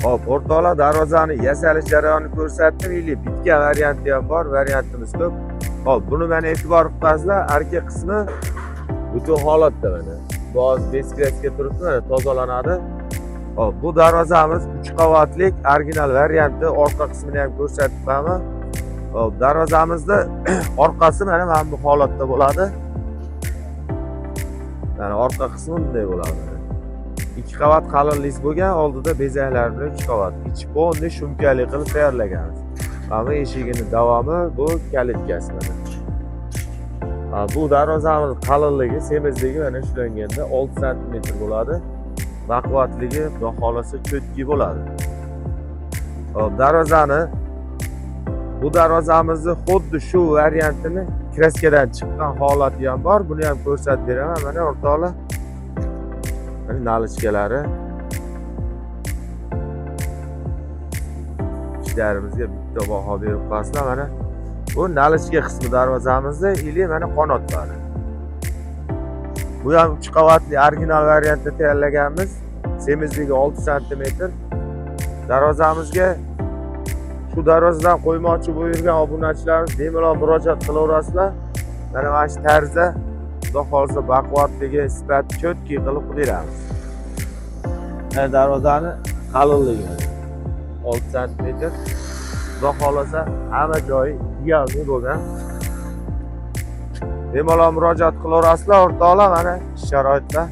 Hop, o'rtoqlar, darvozani yasalish jarayonini ko'rsatdim. Или bitgan varianti ham bor, variantimiz ko'p. Hop, buni mana e'tibor qilasizlar, arka qismi butun holatda mana. Bu hozir без краска turibdi, mana tozalanadi. Hop, bu darvozamiz 3 qavatlik original varianti, orqa qismini ham ko'rsatib qo'yaman. Hop, darvozamizni orqasi mana bu holatda bo'ladi. Mana orqa qismi bunday bo'ladi. 2 qavat qalinlik bo'lgan, oldida bezaklar bilan 3 qavat. Ichi полный shumkali qilib tayyorlaganmiz. Mana bu eshigini davomi, bu калитка si mana. Ha, bu darvozamiz qalinligi, semizligi mana ushlanganda 6 santimetr bo'ladi. Baquvvatligi, xudo xohlasa, чёткий bo'ladi. Hop, bu darvozamizni xuddi shu variantini краска dan chiqqan holati ham bor. Buni ham ko'rsatib beraman. Mana, o'rtoqlar. Mana наличка lari. Ishlarimizga bitta baho berib qo'yasizlar. Mana bu наличка qismi darvozamizni или mana qanotlari. Bu ham 3 qavatli original variantda tayyorlaganmiz. Semizligi 6 santimetr. Darvozamizga shu darvozadan qo'ymoqchi bo'lib yurgan obunachilarimiz bemalol murojaat qilaverasizlar. Mana shu tarzda, xudo xohlasa, baquvvatligi, sifati чёткий qilib beramiz. Mana darvozani qalinligi 6 santimetr. Xudo xohlasa, hamma joyi идеальный bo'lgan. Bemalol murojaat qilaverasizlar, o'rtoqlar, mana sharoitlar.